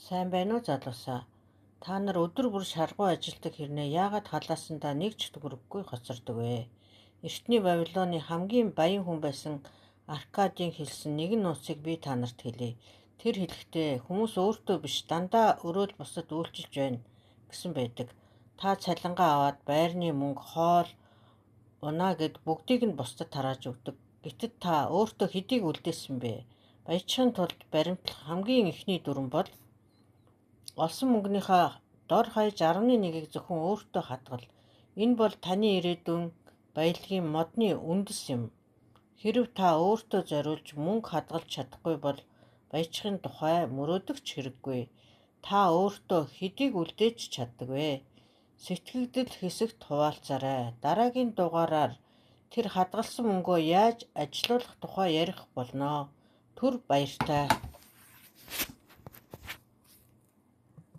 Сайн байна уу, залуусаа? Та нар өдөр бүр шаргуу ажилладаг хэрнээ яагаад халаасандаа нэг ч төгрөггүй хоцордог вэ? Эртний Вавилоны хамгийн баян хүн байсан Аркадийн хэлсэн нэгэн нууцыг би та нарт хэлье. Тэр хэлэхдээ хүмүүс өөртөө биш, дандаа өрөөл бусдад үйлчилж байна гэсэн байдаг. Та цалингаа аваад байрны мөнгө, хоол, унаа гээд бүгдийг нь бусдад тарааж өгдөг. Гэтэл та өөртөө хэдийг үлдээсэн бэ? Баяжихын тулд баримтлах хамгийн эхний дүрэм бол олсон мөнгөнийхөө дор хаяж 11-ийг зөвхөн өөртөө хадгал. Энэ бол таны ирээдүйн баялагын модны үндэс юм. Хэрэв та өөртөө зориулж мөнгө хадгалж чадахгүй бол баяжихын тухай мөрөөдөх ч хэрэггүй. Та өөртөө хэдийг үлдээж чаддаг вэ? Сэтгэгдэл хэсэгт хуваалцаарай. Дараагийн дугаараар тэр хадгалсан мөнгөө яаж ажилуулах тухай ярих болно. Түр баяртай.